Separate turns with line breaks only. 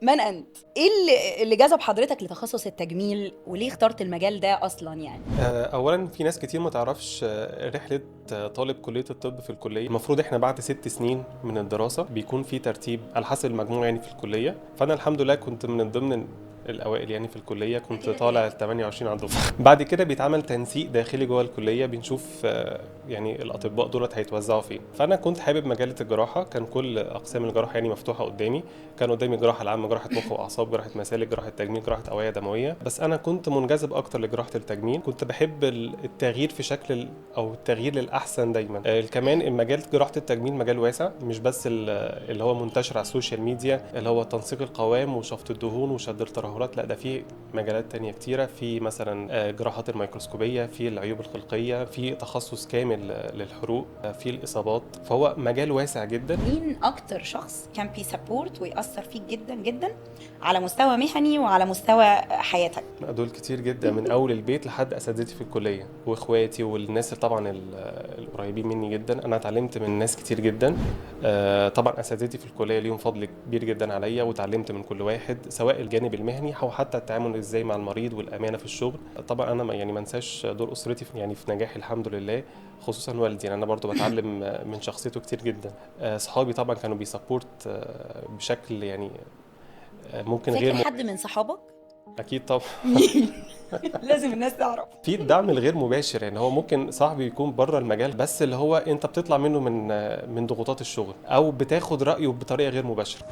من انت؟ ايه اللي جذب حضرتك لتخصص التجميل، وليه اخترت المجال ده اصلا يعني؟
اولا في ناس كتير ما تعرفش رحله طالب كليه الطب في الكليه. المفروض احنا بعد 6 سنين من الدراسة بيكون في ترتيب على حسب المجموع يعني في الكليه. فانا الحمد لله كنت من ضمن الاوائل يعني في الكليه، كنت طالع ال 28 على الدفعه. بعد كده بيتعمل تنسيق داخلي جوه الكليه، بنشوف يعني الاطباء دولت هيتوزعوا فين. فانا كنت حابب مجال الجراحه، كان كل اقسام الجراحة يعني مفتوحة قدامي. كان قدامي جراحه العامه، جراحه مخ واعصاب، جراحه مسالك، جراحه تجميل، جراحه اوعيه دمويه، بس انا كنت منجذب اكتر لجراحه التجميل. كنت بحب التغيير في شكل او التغيير للاحسن دايما. كمان المجال جراحه التجميل مجال واسع، مش بس اللي هو منتشر على ال social media اللي هو تنسيق القوام وشفط الدهون وشد الترهلات، لا ده في مجالات تانية كتيرة. في مثلا جراحات الميكروسكوبية، في العيوب الخلقية، في تخصص كامل للحروق، في الإصابات، فهو مجال واسع جدا.
مين أكتر شخص كان بي support ويأثر فيك جدا جدا على مستوى مهني وعلى مستوى حياتك؟
دول كتير جدا، من أول البيت لحد أساتذتي في الكلية وإخواتي والناس طبعا القريبين مني جدا. أنا اتعلمت من ناس كتير جدا. طبعا أساتذتي في الكلية ليهم فضل كبير جدا عليا، وتعلمت من كل واحد سواء الجانب المهني او حتى التعامل ازاي مع المريض والامانة في الشغل. طبعا انا يعني ما انساش دور اسرتي يعني في نجاحي الحمد لله، خصوصا والدي، يعني انا برضو بتعلم من شخصيته كتير جدا. اصحابي طبعا كانوا بي support بشكل يعني ممكن غير
فاكر حد من صحابك؟
اكيد طبعا.
لازم الناس تعرف
في الدعم الغير مباشر، يعني هو ممكن صاحبي يكون بره المجال، بس اللي هو انت بتطلع منه من ضغوطات الشغل او بتاخد رايه بطريقة غير مباشرة.